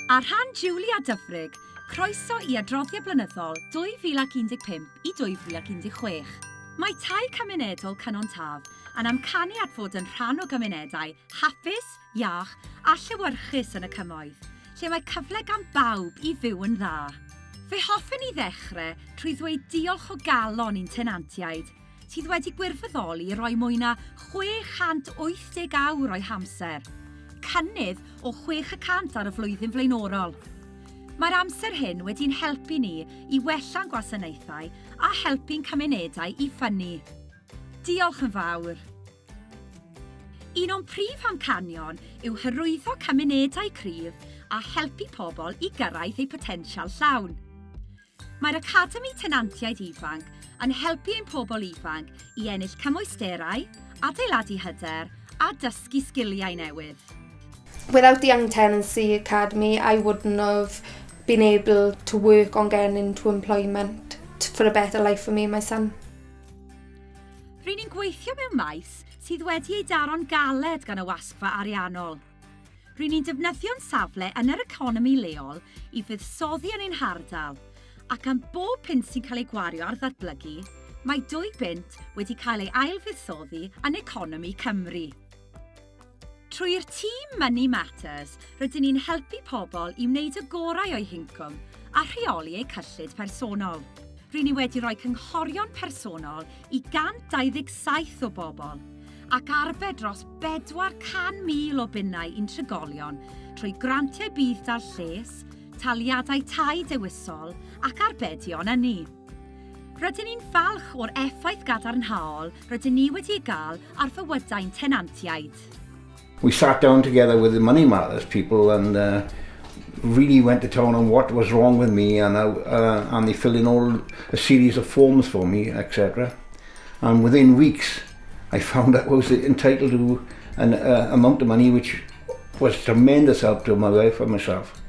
Ar rhan Julie a Dyfrig, croeso i adroddiad blynyddol 2015 i 2016. Mae Tai Cymunedol Cynon Taf yn amcanu at fod yn rhan o gymunedau hapus, iach a llewyrchus yn y Cymoedd, lle mae cyfle gan bawb i fyw yn dda. Fe hoffen i ddechrau trwy ddweud diolch o galon i'n tenantiaid, sydd wedi gwirfoddoli i roi mwy na 680 awr o'i hamser, cynnydd o 6 y cant ar y flwyddyn flaenorol. Mae'r amser hyn wedi'n helpu ni i wella'n gwasanaethau a helpu'n cymunedau i ffynnu. Diolch yn fawr. Un o'n prif amcanion yw hyrwyddo cymunedau cryf a helpu pobl i gyrraedd eu potensial llawn. Mae'r Academi Tenantiaid Ifanc yn helpu ein pobl ifanc i ennill cymwysterau, adeiladu hyder a dysgu sgiliau newydd. Without the Young Tenancy Academy I wouldn't have been able to work on getting into employment for a better life for me and my son. Ry'n ni'n gweithio mewn maes sydd wedi ei daro'n galed gan y wasgfa ariannol. Ry'n ni'n defnyddio'n safle yn yr economi leol i fuddsoddi yn ein hardal, ac am bob punt sy'n cael ei gwario ar ddatblygu, mae dwy bunt wedi cael ei ail-fuddsoddi yn economi Cymru. Trwy'r tîm Money Matters, rydyn ni'n helpu pobl i wneud y gorau o'u hincwm a rheoli eu cyllid personol. Ry'n ni wedi rhoi cynghorion personol i 127 o bobl, ac arbed dros 400,000 o bunnau i'n trigolion trwy grantiau budd-dal lles, taliadau tai dewisol ac arbedion ynni. Rydyn ni'n falch o'r effaith gadarnhaol rydyn ni wedi ei gael ar fywydau'n tenantiaid. We sat down together with the Money Matters people and uh, really went to town on what was wrong with me and, uh, uh, and they filled in all a series of forms for me, etc. And within weeks, I found I was entitled to an uh, amount of money which was tremendous help to my wife and myself.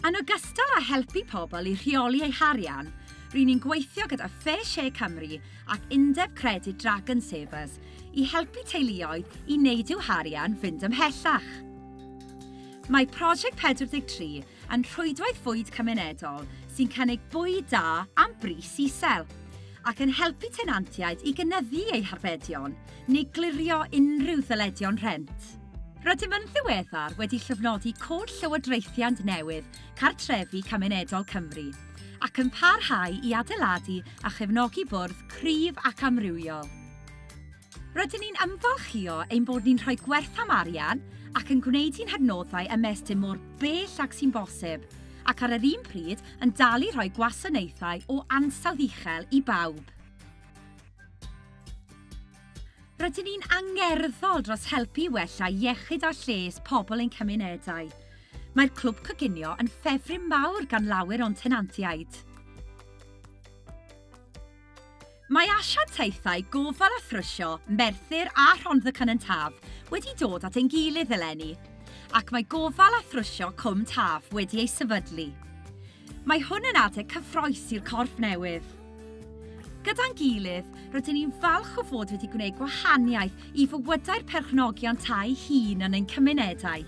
Yn ogystal â helpu pobl i rheoli eu harian, ry'n ni'n gweithio gyda Fair Share Cymru ac Undeb Credyd Dragon Savers i helpu teuluoedd i wneud i'w harian fynd ymhellach. Mae Prosiect 43 yn rhwydwaith fwyd cymunedol sy'n cynnig bwyd da am bris isel, ac yn helpu tenantiaid i gynyddu eu harbedion neu glirio unrhyw ddyledion rhent. Rydym yn ddiweddar wedi llofnodi Cod Llywodraethiant newydd Cartrefi Cymunedol Cymru, ac yn parhau i adeiladu a chefnogi bwrdd cryf ac amrywiol. Rydyn ni'n ymfalchïo ein bod ni'n rhoi gwerth am arian ac yn gwneud i'n hadnoddau ymestyn mor bell ag sy'n bosib, ac ar yr un pryd yn dal i rhoi gwasanaethau o ansawdd uchel i bawb. Rydyn ni'n angerddol dros helpu i wella iechyd a lles pobl ein cymunedau. Mae'r Clwb Coginio yn ffefryn mawr gan lawer o'n tenantiaid. Mae asiantaethau gofal a thrwsio Merthyr a Rhondda Cynon Taf wedi dod at ein gilydd eleni, ac mae Gofal a Thrwsio Cwm Taf wedi ei sefydlu. Mae hwn yn adeg cyffrous i'r corff newydd. Gyda'n gilydd, rydyn ni'n falch o fod wedi gwneud gwahaniaeth i fywydau'r perchnogion tai hŷn yn ein cymunedau.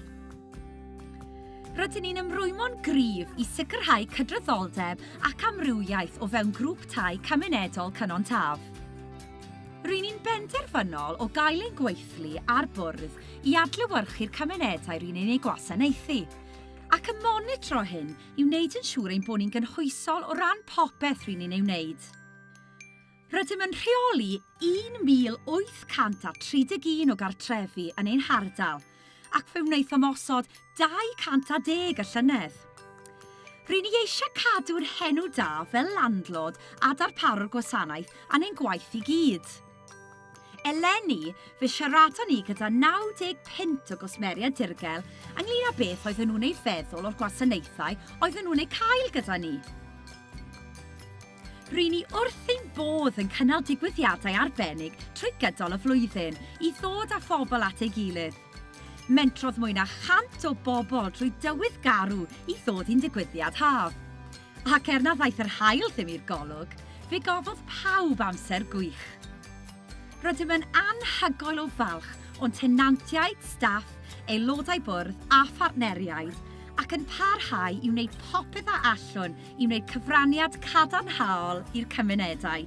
Rydyn ni'n ymrwymo'n gryf i sicrhau cydraddoldeb ac amrywiaeth o fewn Grŵp Tai Cymunedol Cynon Taf. Ry'n ni'n benderfynol o gael ein gweithlu a'r bwrdd i adlewyrchu'r cymunedau ry'n ni'n eu gwasanaethu, ac yn monitro hyn i wneud yn siŵr ein bod ni'n gynhwysol o ran popeth ry'n ni'n ei wneud. Rydym yn rheoli 1,831 o gartrefi yn ein hardal, ac fe wnaethom osod 210 y llynedd. Ry'n ni eisiau cadw'r henw da fel landlord a darparwr gwasanaeth yn ein gwaith i gyd. Eleni, fe siaradon ni gyda 95 o gwsmeriaid dirgel ynglŷn â beth oedden nhw'n ei feddwl o'r gwasanaethau oedden nhw'n eu cael gyda ni. Ry'n ni wrth ein bodd yn cynnal digwyddiadau arbennig trwy gydol y flwyddyn i ddod â phobl at ei gilydd. Mentrodd mwy na 100 o bobl drwy dywydd garw i ddod i'n digwyddiad haf. Ac er na ddaeth yr haul ddim i'r golwg, fe gafodd pawb amser gwych. Rydym yn anhygoel o falch o'n tenantiaid, staff, aelodau bwrdd a phartneriaid, ac yn parhau i wneud popeth a allwn i wneud cyfraniad cadarnhaol i'r cymunedau.